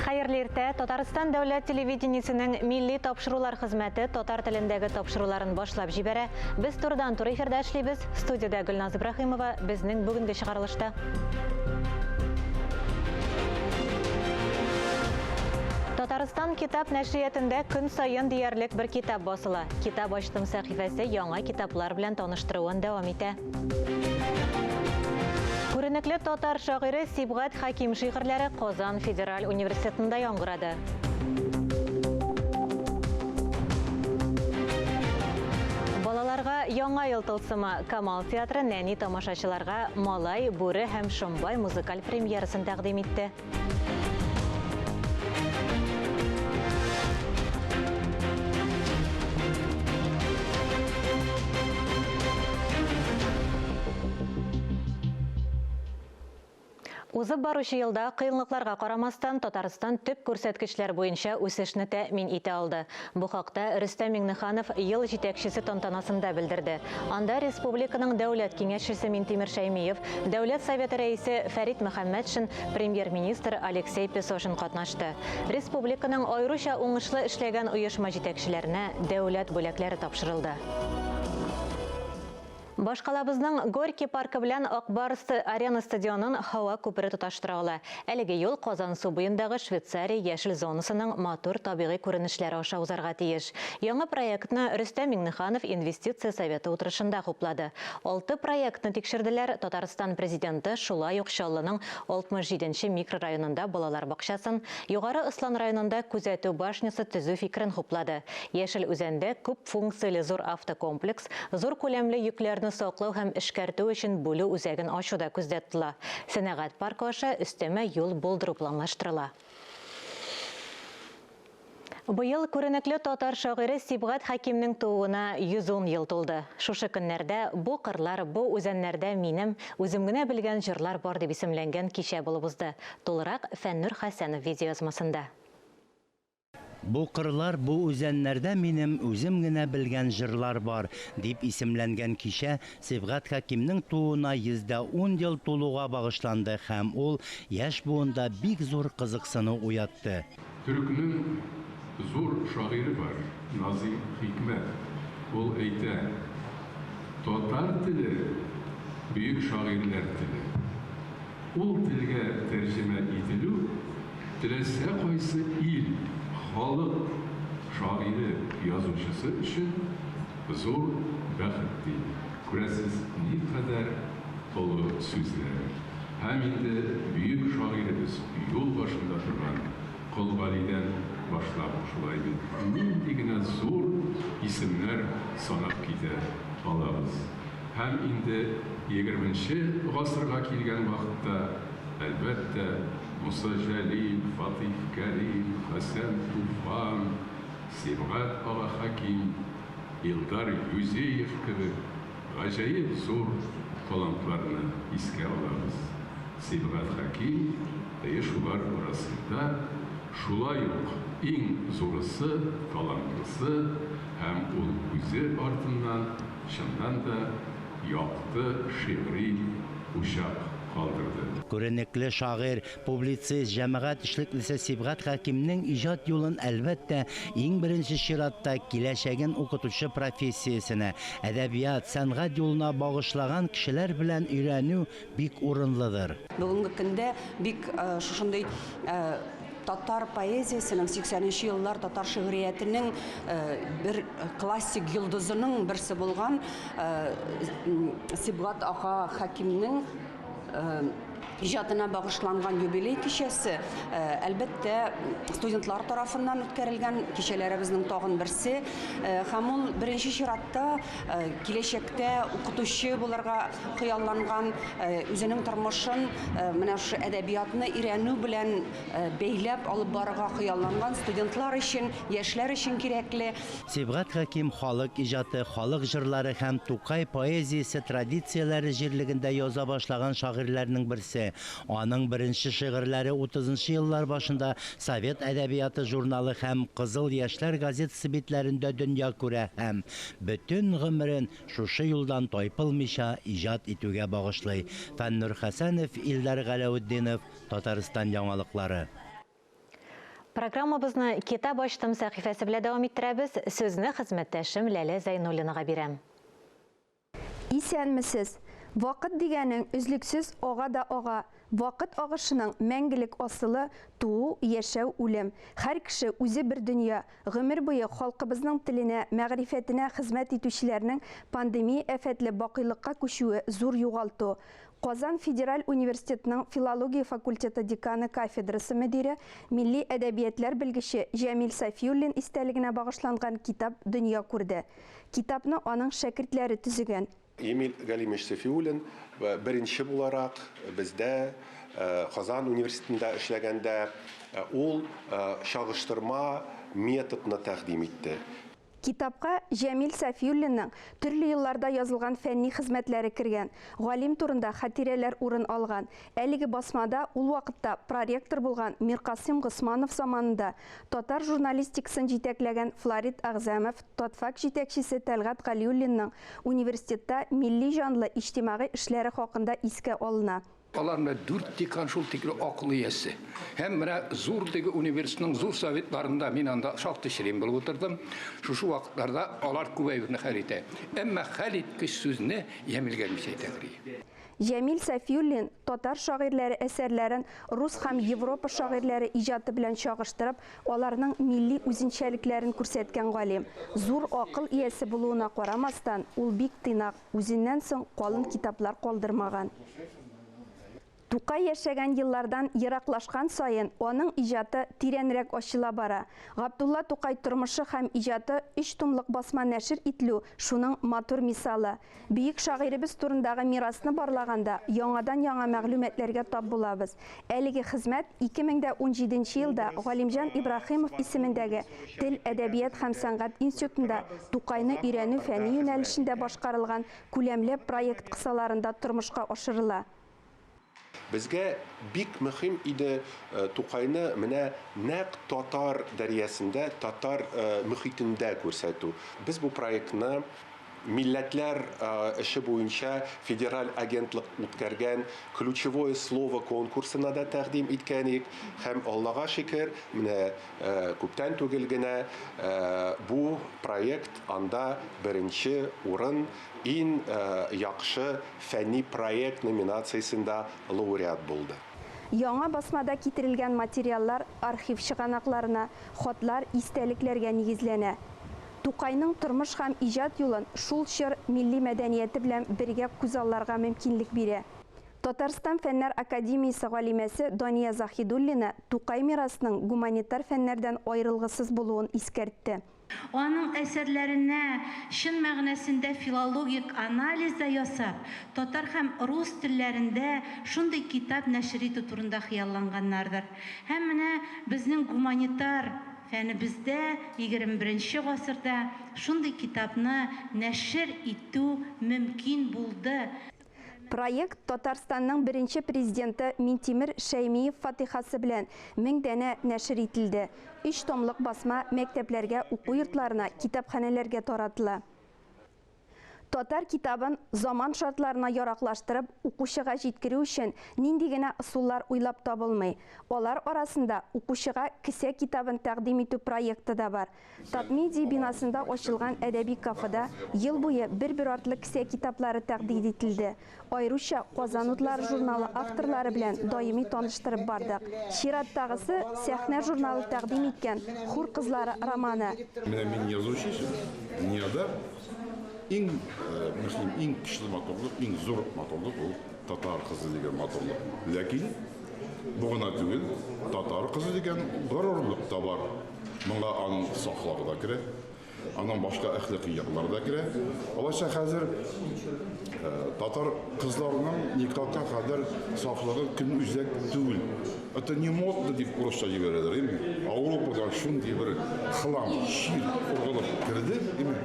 Хәерле иртә! Татарстан дәүләт телевидениесенең милли тапшырулар хезмәте татар телендәге тапшыруларын башлап җибәрә. Без турыдан-туры эфирда эшлибез. Студиядә Гөлназ Ибраһимова, безнең бүгенге чыгарылышта. Татарстан китап нәшриятында көн саен диярлек бер китап басыла. Китап ачтым сәхифәсе яңа китаплар белән таныштыруын дәвам итә. Күренекле татар шагыйре Сибгат Хәким шигырьләре Казан федераль университетында яңгырады. Балаларга Яңа ел тылсымы Камал театры нәни тамашачыларга Малай, бүре һәм Шомбай музыкаль премьерасын тәкъдим итте. Узып баручы елда кыенлыкларга карамастан, Татарстан төп күрсәткечләр буенча үсешне тәэмин итә алды. Бу хакта Рөстәм Миңнеханов ел җитәкчесе тантанасында белдерде. Анда республиканың Дәүләт Киңәшчесе Минтимер Шәймиев, Дәүләт Советы Рәисе Фәрит Мөхәммәтшин, Премьер-министр Алексей Песошин катнашты. Республиканың аеруча уңышлы эшләгән оешма җитәкчеләренә дәүләт бүләкләре тапшырылды. Башкалабызның Горький паркы белән Ак Барс Арена стадионын һава күпере тоташтыра ала. Әлеге юл Казансу буендагы Швейцария яшел зонасының матур табигый күренешләре аша узарга тиеш. Яңа проектны Рөстәм Миңнеханов Инвестиция советы утырышында хуплады. Алты проектны тикшерделәр, Татарстан Президенты шулай ук Чаллының 67 нче микрорайонында балалар бакчасын, Югары Ослан районында күзәтү башнясы төзү фикерен хуплады. Яшел Үзәндә күп функцияле зур автокомплекс, зур күләмле йөкләрне саклау һәм эшкәртү өчен бүлү үзәген ачу да күздә тотыла. Сәнәгать паркы аша өстәмә юл булдыру планлаштырыла. Быел күренекле татар шагыйре Сибгат Хәкимнең тууына 110 ел тулды. Шушы көннәрдә Бу кырлар, бу үзәннәрдә минем, үзем генә белгән җырлар бар дип исемләнгән кичә булып узды. Тулырак Фәннүр Хәсәнов видеоязмасында. Бу кырлар, бу үзәннәрдә минем үзем генә белгән җырлар бар, дип исемләнгән кичә Сибгат Хәкимнең тууына 110 ел тулуга багышланды һәм ул яшь буында бик зур кызыксыну уятты. Төрекнең зур шагыйре бар, Назыйм Хикмәт. Ул әйтә, Татар теле, бөек шагыйрьләр теле. Ул телгә тәрҗемә ителү теләсә кайсы ил, халык шагыйре, язучысы өчен зур бәхет, ди. Күрәсез, никадәр олы сүзләр. Һәм инде бөек шагыйребез юл башында торган Кол Галидән башлап шулай бит, нинди генә зур исемнәр санап китә алабыз. Һәм инде егерменче гасырга килгән вакытта, әлбәттә, Муса Җәлил, Фатыйх Кәрим, Хәсән Туфан, Сибгат ага Хәким, Илдар Юзеев кебек гаҗәеп зур талантларны искә алабыз. Сибгат Хәким, әйе, шулар арасында шулай ук иң зурысы, талантлысы һәм ул үзе артыннан Чыннан да, якты шигъри учак калдырды. Күренекле шагыйрь, публицист, җәмәгать эшлеклесе Сибгат Хәкимнең иҗат юлын, әлбәттә, иң беренче чиратта, киләчәген укытучы профессиясенә, әдәбият, сәнгать юлына багышлаган кешеләр белән өйрәнү бик урынлыдыр. Бүгенге көндә бик шушындый татар поэзиясенең, 80 нче еллар татар шигъриятенең бер классик йолдызының берсе булган Сибгат ага Хәкимнең иҗатына багышланган юбилей кичәсе, әлбәттә, студентлар тарафыннан үткәрелгән кичәләребезнең тагын берсе. Һәм ул беренче чиратта киләчәктә укытучы булырга хыялланган, үзенең тормышын менә шушы әдәбиятны өйрәнү белән бәйләп алып барырга хыялланган студентлар өчен, яшьләр өчен кирәкле. Сибгат Хәким халык иҗаты, халык җырлары һәм Тукай поэзиясе традицияләре җирлегендә яза башлаган шагыйрьләрнең берсе. Аның беренче шигырьләре утызынчы еллар башында Совет әдәбияты журналы һәм Кызыл яшьләр газетасы битләрендә дөнья күрә һәм бөтен гомерен шушы юлдан тайпылмыйча иҗат итүгә багышлый. Фәннур Хәсәнов, Илдар Галәветдинов, Татарстан яңалыклары. Программабызны Китап ачтым сәхифәсе белән дәвам иттерәбез. Сүзне хезмәттәшем Ләлә Зәйнуллинага бирәм. Исәнмесез! Вакыт дигәнең өзлексез ага да ага. Вакыт агышының мәңгелек асылы, туу, яшәү, үлем. Һәр кеше үзе бер дөнья. Гомер буе халкыбызның теленә, мәгърифәтенә хезмәт итүчеләрнең пандемия афәтле бакыйлыкка күчүе зур югалту. Казан федераль университетының филология факультеты деканы кафедрасы мөдире, милли әдәбиятләр белгече Җәмил Сафиуллин истәлегенә багышланган китап дөнья күрде. Китапны аның шәкертләре төзегән. Эмиль Галимович Сафиуллин беренче буларак бездә Казан университетында эшләгәндә ул чагыштырма методны тәкъдим итте. Китапка Җәмил Сафиуллинның төрле елларда язылган фәнни хезмәтләре кергән, галим турында хатирәләр урын алган. Әлеге басмада ул вакытта проректор булган Миркасыйм Госманов заманында татар журналистикасын җитәкләгән Флорид Әгъзәмов, Татфак җитәкчесе Тәлгать Галиуллинның университетта милли җанлы иҗтимагый эшләре хакында искә алына. Алар менә дүрт декан шул тикле акыл иясе. Һәм менә зур теге университетның зур советларында мин анда шактый член булып утырдым. Шушы вакытларда алар күп әйберне хәл итә. Әмма хәл иткеч сүзне Җәмил Галимович әйтә. Җәмил Сафиуллин татар шагыйрьләре әсәрләрен рус һәм Европа шагыйрьләре иҗаты белән чагыштырып, аларның милли үзенчәлекләрен күрсәткән галим. Зур акыл иясе булуына карамастан, ул бик тыйнак, үзеннән соң калын китаплар калдырмаган. Тукай яшәгән еллардан ераклашкан саен, аның иҗаты тирәнрәк ачыла бара. Габдулла Тукай тормышы һәм иҗаты өч томлык басма нәшер ителү шуның матур мисалы. Бөек шагыйребез турындагы мирасны барлаганда, яңадан-яңа мәгълүматларга тап булабыз. Әлеге хезмәт 2017 елда Галимҗан Ибраһимов исемендәге Тел, әдәбият һәм сәнгать институтында Тукайны өйрәнү фәнни юнәлешендә башкарылган күләмле проект кысаларында тормышка ашырыла. Безгә бик мөһим иде Тукайны менә нәкъ татар дәрьясында, татар мөхитендә күрсәтү. Без бу проектны милләтләр эше буенча федераль агентлык үткәргән Ключевое слово конкурсына да тәкъдим иткән идек. Һәм Аллага шөкер, менә күптән түгел генә бу проект анда беренче урын Иң яхшы фәнни проект номинациясендә лауреат булды. Яңа басмада китерелгән материаллар архив чыганакларына, хатлар, истәлекләргә нигезләнә. Тукайның тормыш һәм иҗат юлын шул чор милли мәдәнияте белән бергә күзалларга мөмкинлек бирә. Татарстан Фәннәр академиясе галимәсе Дания Заһидуллина Тукай мирасының гуманитар фәннәрдән аерылгысыз булуын искәртте. Аның әсәрләренә чын мәгънәсендә филологик анализ да ясап, татар һәм рус телләрендә шундый китап нәшер итү турында хыялланганнардыр. Һәм менә безнең гуманитар фәнебездә егерме беренче гасырда шундый китапны нәшер итү мөмкин булды. Проект Татарстанның беренче президенты Минтимер Шәймиев фатихасы белән 1000 данә нәшер ителде. Өч томлык басма мәктәпләргә, уку йортларына, китапханәләргә таратыла. Татар китабын заман шартларына яраклаштырып, укучыга җиткерү өчен нинди генә ысуллар уйлап табылмый. Алар арасында укучыга кесә китабын тәкъдим итү проекты да бар. Татмедиа бинасында ачылган әдәби кафеда ел буе бер-бер артлы кесә китаплары тәкъдим ителде. Аеруча Казан утлары журналы авторлары белән даими таныштырып бардык. Чираттагысы Сәхнә журналы тәкъдим иткән Хур кызлары романы. Менә мин язучы өчен дөньяда иң мөһим, иң көчле матурлык, иң зур матурлык ул татар кызы дигән матурлык. Ләкин бу гына түгел, татар кызы дигән горурлык та бар. Моңа аның сафлыгы да керә, аның башка әхлакый яклары да керә. Алайса хәзер татар кызларының никахка кадәр сафлыгы көнүзәк түгел. Это не модно дип урысча җибәрәләр, әйме? Ауропадан шундый бер хлам, чир ургылып керде, әйме?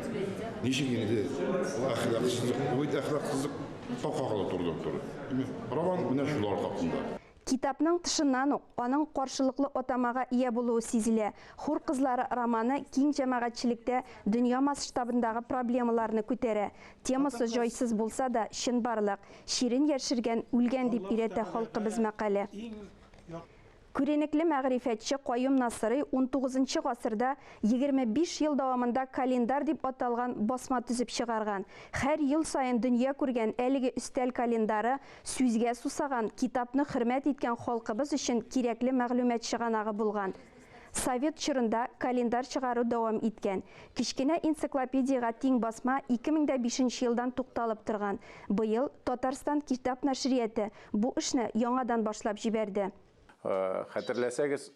Ничек инде ул әхлаксызлык, бу бит әхлаксызлыкка кагыла турыдан-туры. Әйме? Роман менә шулар хакында. Китапның тышыннан ук аның каршылыклы атамага ия булуы сизелә. Хур кызлары романы киң җәмәгатьчелектә дөнья масштабындагы проблемаларны күтәрә. Темасы җайсыз булса да, чынбарлык. Чирен яшергән үлгән дип өйрәтә халкыбыз мәкале. Күренекле мәгърифәтче Каюм Насыйри унтугызынчы гасырда 25 ел дәвамында календарь дип аталган басма төзеп чыгарган. Һәр ел саен дөнья күргән әлеге өстәл календары сүзгә сусаган, китапны хөрмәт иткән халкыбыз өчен кирәкле мәгълүмат чыганагы булган. Совет чорында календарь чыгару дәвам иткән. Кечкенә энциклопедиягә тиң басма 2005 нче елдан тукталып торган. Быел Татарстан китап нәшрияты бу эшне яңадан башлап җибәрде. Хәтерләсәгез,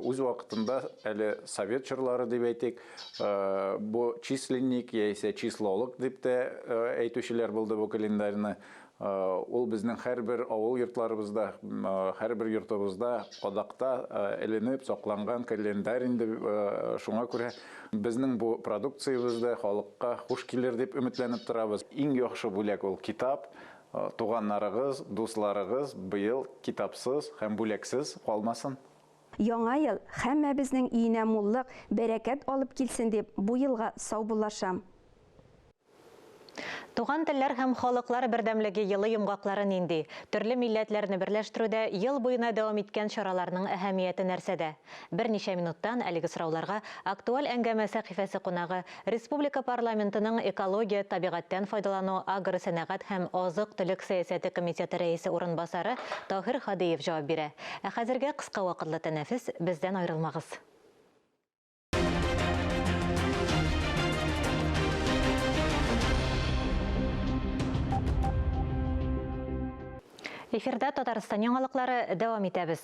үз вакытында әле совет чорлары дип әйтик, бу численник яисә числолог дип тә әйтүчеләр булды бу календарьны. Ул безнең һәрбер авыл йортларыбызда, һәрбер йортыбызда кадакта эленеп сакланган календарь инде. Шуңа күрә безнең бу продукциябез дә халыкка хуш килер дип өметләнеп торабыз. Иң яхшы бүләк ул китап. Туганнарыгыз, дусларыгыз быел китапсыз һәм бүләксез калмасын. Яңа ел һәммәбезнең өенә муллык, бәрәкәт алып килсен дип, бу елга саубуллашам. Туган телләр һәм халыклар бердәмлеге елы йомгаклары нинди? Төрле милләтләрне берләштерүдә ел буена дәвам иткән чараларның әһәмияте нәрсәдә? Берничә минуттан әлеге сорауларга Актуаль әңгәмә сәхифәсе кунагы, республика парламентының экология, табигатьтән файдалану, агросәнәгать һәм азык-төлек сәясәте комитеты рәисе урынбасары Таһир Һадиев җавап бирә. Ә хәзергә кыска вакытлы тәнәфес, бездән аерылмагыз. Эфирда Татарстан яңалыклары дәвам итәбез.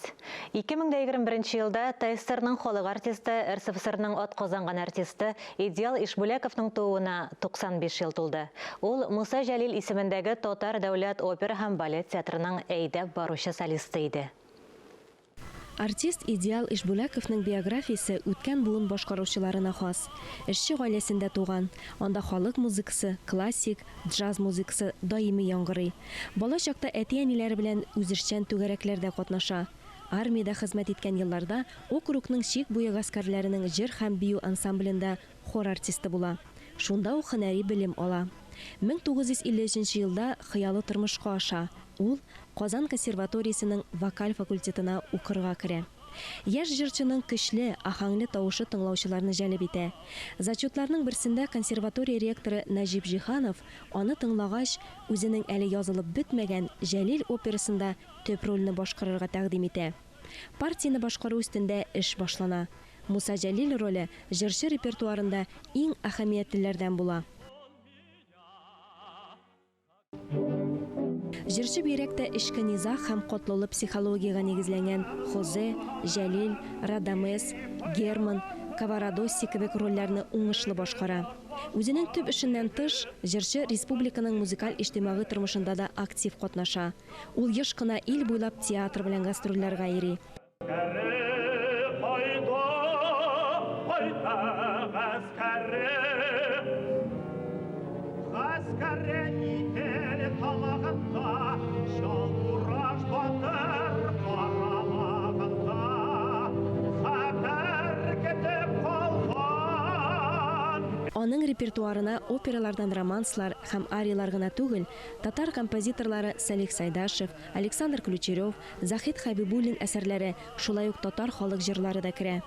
2021 елда ТССРның халык артисты, РСФСРның атказанган артисты Идеал Ишбүләковның тууына 95 ел тулды. Ул Муса Җәлил исемендәге Татар дәүләт опера һәм балет театрының әйдәп баручы солисты иде. Артист Идеал Ишбүләковның биографиясе үткән буын башкаручыларына хас. Эшче гаиләсендә туган. Анда халык музыкасы, классик, джаз музыкасы даими яңгырый. Бала чакта әти-әниләре белән үзешчән түгәрәкләрдә катнаша. Армиядә хезмәт иткән елларда округның чик буе гаскәрләренең җыр һәм бию ансамблендә хор артисты була. Шунда ук һөнәри белем ала. 1953 нче елда хыялы тормышка аша, ул Казан консерваториясенең вокаль факультетына укырга керә. Яшь җырчының көчле, аһәңле тавышы тыңлаучыларны җәлеп итә. Зачетларның берсендә консерватория ректоры Нәҗип Җиһанов аны тыңлагач, үзенең әле язылып бетмәгән Җәлил операсында төп рольне башкарырга тәкъдим итә. Партияне башкару өстендә эш башлана. Муса Җәлил роле җырчы репертуарында иң әһәмиятлеләрдән була. Җырчы бигрәк тә эчке низаг һәм катлаулы психологиягә нигезләнгән Хозе, Җәлил, Радамес, Герман, Каварадосси кебек рольләрне уңышлы башкара. Үзенең төп эшеннән тыш, җырчы республиканың музыкаль-иҗтимагый тормышында да актив катнаша. Ул еш кына ил буйлап театр белән гастрольләргә йөри. Аның репертуарына опералардан романслар һәм ариялар гына түгел, татар композиторлары Салих Сайдашев, Александр Ключерев, Заһид Хәбибуллин әсәрләре, шулай ук татар халык җырлары да керә.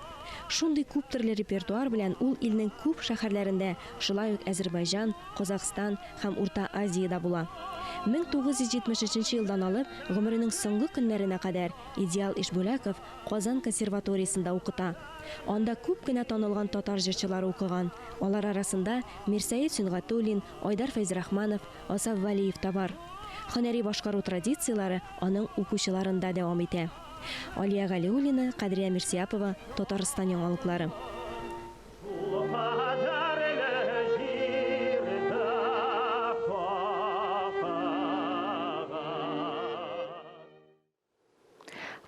Шундый күптөрле репертуар белән ул илнең күп шәһәрләрендә, шулай ук Әзербайҗан, Казахстан һәм Урта Азиядә була. 1973 нче елдан алып, гомеренең соңгы көннәренә кадәр Идеал Ишбүләков Казан консерваториясендә укыта. Анда күп кенә танылган татар җырчылары укыган. Алар арасында Мирсәет Сөнгатуллин, Айдар Фәйзрахманов, Асаф Вәлиев та бар. Һөнәри башкару традицияләре аның укучыларында дәвам итә. Алия Галиуллина, Кадрия Мирсияпова, Татарстан яңалыклары.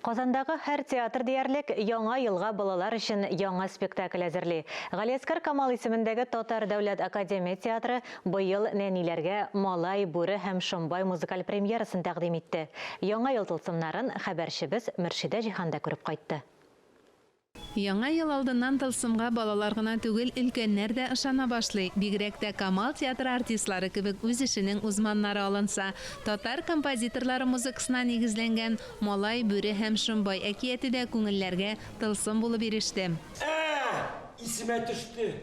Казандагы һәр театр диярлек Яңа елга балалар өчен яңа спектакль әзерли. Галиәсгар Камал исемендәге Татар дәүләт академия театры быел нәниләргә Малай, бүре һәм Шомбай музыкаль премьерасын тәкъдим итте. Яңа ел тылсымнарын хәбәрчебез Мөршидә Җиһан да күреп кайтты. Яңа ел алдыннан тылсымга балалар гына түгел, өлкәннәр дә ышана башлый. Бигрәк тә Камал театры артистлары кебек үз эшенең узманнары алынса. Татар композиторлары музыкасына нигезләнгән Малай, бүре һәм Шомбай әкияте дә күңелләргә тылсым булып иреште. Ә! Исемә төште!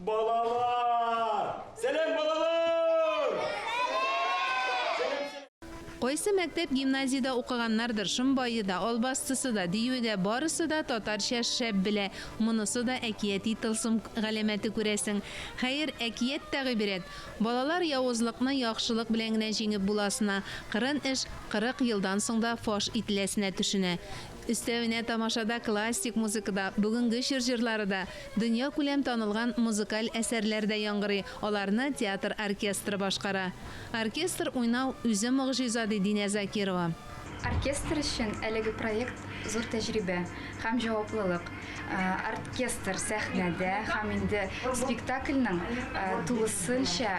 Балалар! Сәлам, балалар! Сәлам, сәлам! Кайсы мәктәп-гимназиядә укыганнардыр, Шомбае да, Албастысы да, Диюе дә, барысы да татарча шәп белә. Монысы да әкияти тылсым галәмәте күрәсең. Хәер, әкият тә гыйбрәт. Балалар явызлыкны яхшылык белән генә җиңеп буласына, кырын эш 40 елдан соң да фаш ителәсенә төшенә. Өстәвенә тамашада классик музыка да, бүгенге чор җырлары да, дөньякүләм танылган музыкаль әсәрләр дә яңгырый, аларны театр оркестры башкара. Оркестр уйнау үзе могҗиза, ди Динә Закирова. Оркестр өчен әлеге проект зур тәҗрибә һәм җаваплылык. Оркестр сәхнәдә һәм инде спектакльнең тулысынча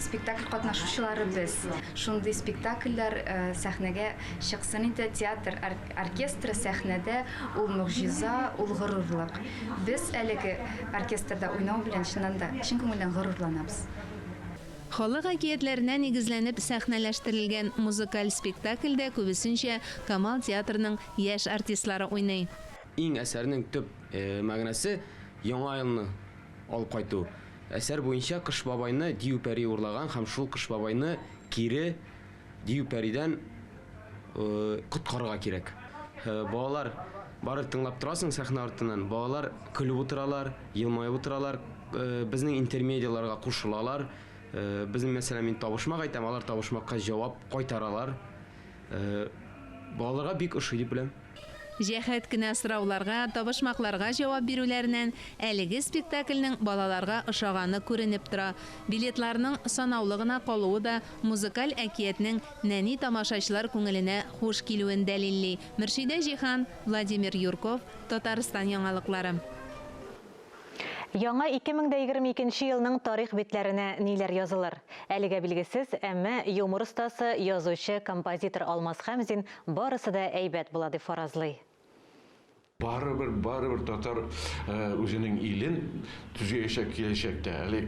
спектакль катнашучылары без. Шундый спектакльләр сәхнәгә чыксын иде. Театр оркестры сәхнәдә ул могҗиза, ул горурлык. Без әлеге оркестрда уйнау белән чыннан да чын күңелдән горурланабыз. Халык әкиятләренә нигезләнеп сәхнәләштерелгән музыкаль спектакльдә күбесенчә Камал театрының яшь артистлары уйный. Иң әсәрнең төп мәгънәсе, Яңа елны алып кайту. Әсәр буенча Кыш бабайны Дию пәрие урлаган һәм шул Кыш бабайны кире Дию пәридән коткарырга кирәк. Балалар бары тыңлап торасың сәхнә артыннан, балалар көлеп утыралар, елмаеп утыралар, безнең интермедияларга кушылалар. Безнең, мәсәлән, мин табышмак әйтәм, алар табышмакка җавап кайтаралар. Балаларга бик ошый дип беләм. Җәһәт кенә сорауларга, табышмакларга җавап бирүләреннән әлеге спектакльнең балаларга ошаганы күренеп тора. Билетларның санаулы гына калуы да музыкаль әкиятнең нәни тамашачылар күңеленә хуш килүен дәлилли. Мөршидә Җиһан, Владимир Юрков, Татарстан яңалыклары. Яңа 2022 нче елның тарих битләренә ниләр язылыр? Әлегә билгесез, әмма юмор остасы, язучы, композитор Алмаз Хәмзин барысы да әйбәт була дип фаразлый. Барыбер, барыбер татар үзенең илен төзиячәк киләчәктә. Әле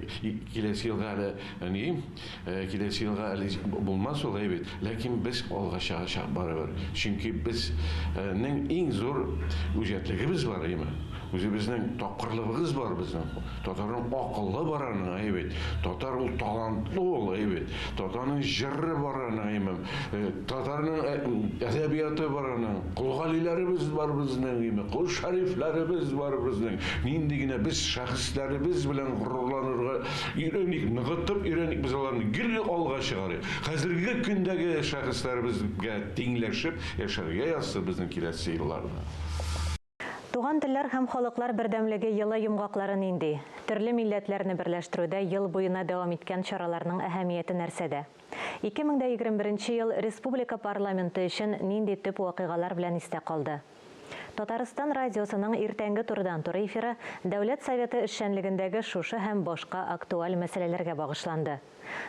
киләсе елга әле ни, киләсе елга әле булмас ул, әйе бит. Ләкин без алга чыгачак барыбер. Чөнки безнең иң зур үҗәтлегебез бар, әйеме? Үзебезнең тапкырлыгыбыз бар безнең. Татарның акылы бар аның, әйе бит. Татар ул талантлы ул, әйе бит. Татарның җыры бар аның, әйеме. Татарның әдәбияты бар аның. Кол Галиләребез бар безнең, әйеме. Кол Шәрифләребез бар безнең. Нинди генә без шәхесләребез белән горурланырга өйрәник, ныгытып өйрәник без аларны, гел алга чыгарыйк. Хәзерге көндәге шәхесләребезгә тиңләшеп яшәргә язсын безнең киләсе елларда. Туган телләр һәм халыклар бердәмлеге елы йомгаклары нинди? Төрле милләтләрне берләштерүдә ел буена дәвам иткән чараларның әһәмияте нәрсәдә? 2021 нче ел республика парламенты өчен нинди төп вакыйгалар белән истә калды? Татарстан радиосының иртәнге турыдан-туры эфиры Дәүләт Советы эшчәнлегендәге шушы һәм башка актуаль мәсьәләләргә багышланды.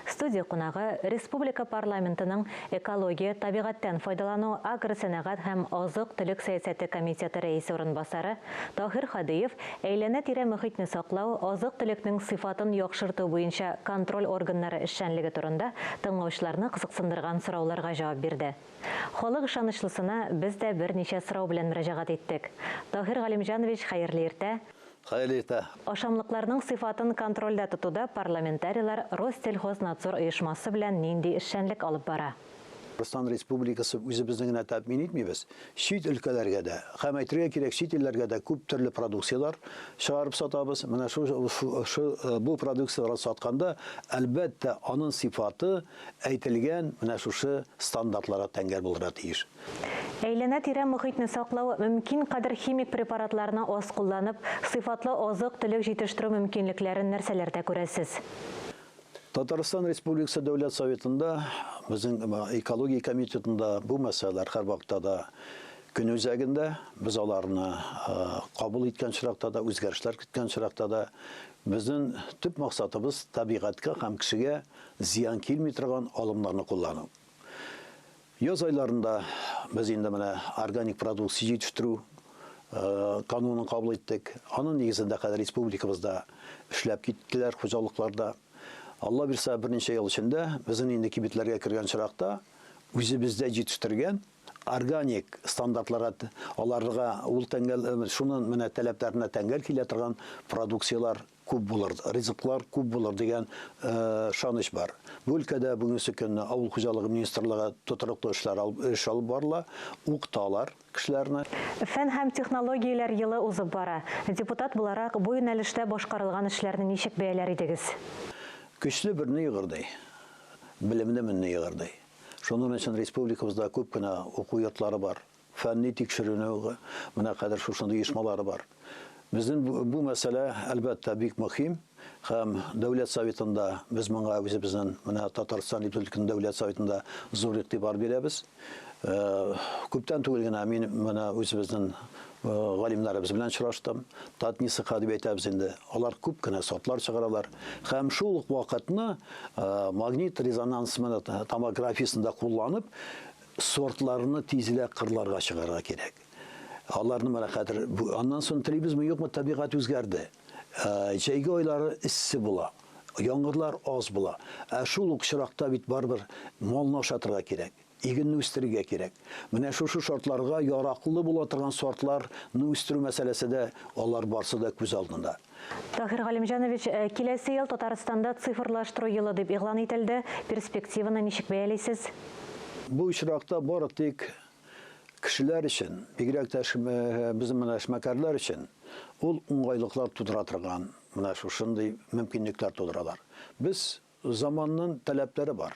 Студия кунагы, республика парламентының экология, табигатьтән файдалану, агросәнәгать һәм азык-төлек сәясәте комитеты рәисе урынбасары Таһир Һадиев әйләнә-тирә мохитне саклау, азык-төлекнең сыйфатын яхшырту буенча контроль органнары эшчәнлеге турында тыңлаучыларны кызыксындырган сорауларга җавап бирде. Халык ышанычлысына без дә берничә сорау белән мөрәҗәгать иттек. Таһир Галимҗанович, хәерле иртә! Хәерле иртә. Ашамлыкларның сыйфатын контрольдә тотуда парламентарийлар Россельхознадзор оешмасы белән нинди эшчәнлек алып бара? Татарстан Республикасы үзебезне генә тәэмин итмибез, чит өлкәләргә дә, һәм әйтергә кирәк, чит илләргә дә күп төрле продукцияләр чыгарып сатабыз. Менә шушы бу продукцияләрне сатканда, әлбәттә, аның сыйфаты әйтелгән менә шушы стандартларга тәңгәл булырга тиеш. Әйләнә-тирә мохитне саклау, мөмкин кадәр химик препаратларны аз кулланып, сыйфатлы азык-төлек җитештерү мөмкинлекләрен нәрсәләрдә күрәсез? Татарстан Республикасы Дәүләт Советында, безнең экология комитетында бу мәсьәләләр һәрвакытта да көн үзәгендә. Без аларны кабул иткән очракта да, үзгәрешләр керткән очракта да, безнең төп максатыбыз табигатькә һәм кешегә зыян килми торган алымнарны куллану. Яз айларында без инде менә органик продукция җитештерү канунын кабул иттек. Аның нигезендә хәзер республикабызда эшләп киттеләр хуҗалыкларда. Алла бирсә, берничә ел эчендә безнең инде кибетләргә кергән чиракта үзебездә җитештергән органик стандартларга аларга ул тәңгәл шуның менә таләпләренә тәңгәл килә торган продукцияләр күп булыр, ризыклар күп булыр дигән ышаныч бар. Бу өлкәдә бүгенге көнне авыл хуҗалыгы министрлыгы тотрыклы эшләр эш алып барыла, укыталар кешеләрне. Фән һәм технологияләр елы узып бара. Депутат буларак бу юнәлештә башкарылган эшләрне ничек бәяләр идегез? Көчле берне йыгырдай, белемле менне йыгырдай. Шуның өчен республикабызда күп кенә уку йортлары бар. Фәнни тикшеренү менә кадәр шушындый оешмалары бар. Безнең бу мәсьәлә әлбәттә бик мөһим һәм Дәүләт Советында без моңа үзебезнең менә Татарстан Республикасының Дәүләт Советында зур игътибар бирәбез. Күптән түгел генә мин менә үзебезнең галимнәребез белән очраштым. Татнисыха дип әйтәбез инде. Алар күп кенә сортлар чыгаралар. Һәм шул ук вакытны магнит резонанс менә томографиясендә кулланып сортларны тизрәк кырларга чыгарга кирәк. Аларны менә хәзер аннан соң телибезме юкмы, табигать үзгәрде. Җәйге айлары эссе була, яңгырлар аз була. Ә шул ук чиракта бит барыбер малны ашатырга кирәк, игенне үстерергә кирәк. Менә шушы шартларга яраклы була торган сортларны үстерү мәсьәләсе дә алар барсы да күз алдында. Таһир Галимҗанович, киләсе ел Татарстанда цифрлаштыру елы дип игълан ителде. Перспективаны ничек бәялисез? Бу очракта бары тик кешеләр өчен, бигрәк тә безнең менә эшмәкәрләр өчен ул уңайлыклар тудыра торган, менә шушындый мөмкинлекләр тудыралар. Без заманның таләпләре бар.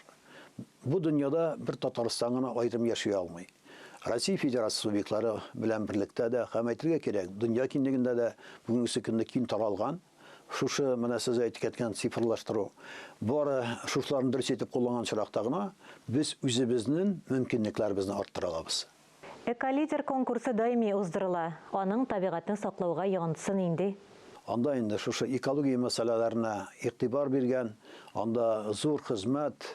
Бу дөньяда бер Татарстан гына аерым яши алмый. Россия Федерациясе субъектлары белән берлектә дә һәм әйтергә кирәк, дөнья киңлегендә дә бүгенге көндә киң таралган шушы менә сез әйтеп киткән цифрлаштыру. Бары шушыларны дөрес итеп кулланган чиракта гына без үзебезнең мөмкинлекләребезне арттыра алабыз. Эколидер конкурсы даими уздырыла. Аның табигатьне саклауга йогынтысы нинди? Анда инде шушы экология мәсьәләләренә игътибар биргән, анда зур хезмәт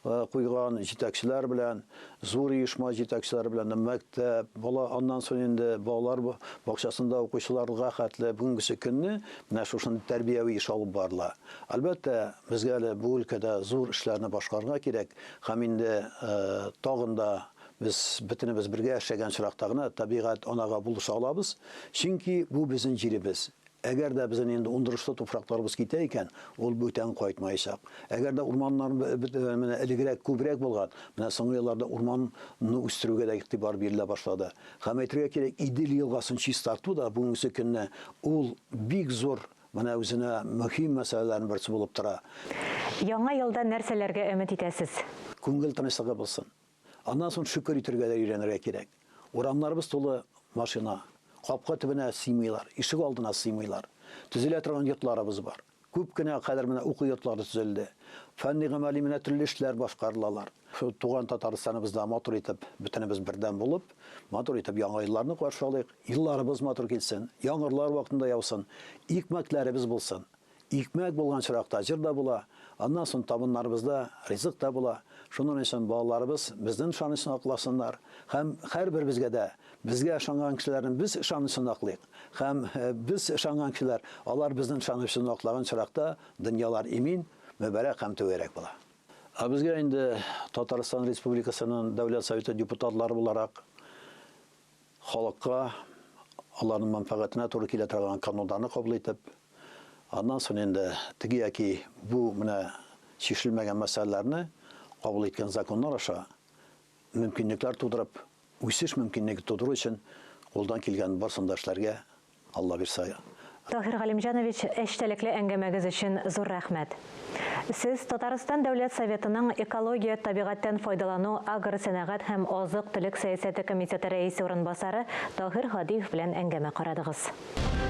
куйган җитәкчеләр белән, зур оешма җитәкчеләре белән мәктәп, бала аннан соң инде балалар бакчасында укучыларга хәтле бүгенге көнне менә шушындый тәрбияви эш алып барыла. Әлбәттә, безгә әле бу өлкәдә зур эшләрне башкарырга кирәк һәм инде тагын да без бөтенебез бергә эшләгән чиракта гына табигать анага булыша алабыз. Чөнки бу безнең җиребез. Әгәр дә безнең инде уңдырышлы туфракларыбыз китә икән, ул бүтән кайтмаячак. Әгәр дә урманнар менә элегрәк күбрәк булган, менә соңгы елларда урманны үстерүгә дә игътибар бирелә башлады. Һәм әйтергә кирәк, Идел елгасын чистарту да бүгенге көнне ул бик зур менә үзенә мөһим мәсьәләләрнең берсе булып тора. Яңа елда нәрсәләргә өмет итәсез? Күңел тынычлыгы булсын. Аннан соң шөкер итәргә дә өйрәнергә кирәк. Урамнарыбыз тулы машина, капка төбенә сыймыйлар, ишек алдына сыймыйлар. Төзелә торган йортларыбыз бар. Күп кенә хәзер менә уку йортлары төзелде. Фәнни гамәли менә төрле эшләр башкарылалар. Шул туган Татарстаныбызда матур итеп, бөтенебез бердәм булып, матур итеп яңа елларны каршы алыйк. Елларыбыз матур килсен, яңгырлар вакытында яусын, икмәкләребез булсын. Икмәк булган чиракта җыр да була, аннан соң табыннарыбызда ризык та була. Шуның өчен балаларыбыз безнең ышанычны акласыннар һәм һәрберебезгә дә безгә ышанган кешеләрнең без ышанычын аклыйк. Һәм без ышанган кешеләр, алар безнең ышанычны аклаган чиракта дөньялар имин, мөбарәк һәм түгәрәк була. Ә безгә инде Татарстан Республикасының Дәүләт Советы депутатлары буларак халыкка, аларның мәнфәгатенә туры килә торган кануннарны кабул итеп, аннан соң инде теге яки бу менә чишелмәгән мәсьәләләрне кабул иткән законнар аша мөмкинлекләр тудырып, үсеш мөмкинлеге тудыру өчен кулдан килгән барысын да эшләргә Алла бирсә. Таһир Галимҗанович, эчтәлекле әңгәмәгез өчен зур рәхмәт. Сез Татарстан Дәүләт Советының экология, табигатьтән файдалану, агросәнәгать һәм азык-төлек сәясәте комитеты рәисе урынбасары Таһир Һадиев белән әңгәмә карадыгыз.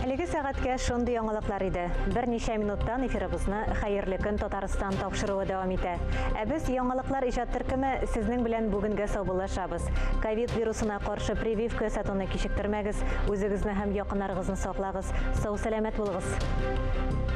Әлеге сәгатькә шундый яңалыклар иде. Берничә минуттан эфирыбызны Хәерле көн Татарстан тапшыруы дәвам итә. Ә без яңалыклар иҗат төркеме сезнең белән бүгенгә саубуллашабыз. Ковид вирусына каршы прививка ясатуны кичектермәгез, үзегезне һәм якыннарыгызны саклагыз. Сау-сәламәт булыгыз.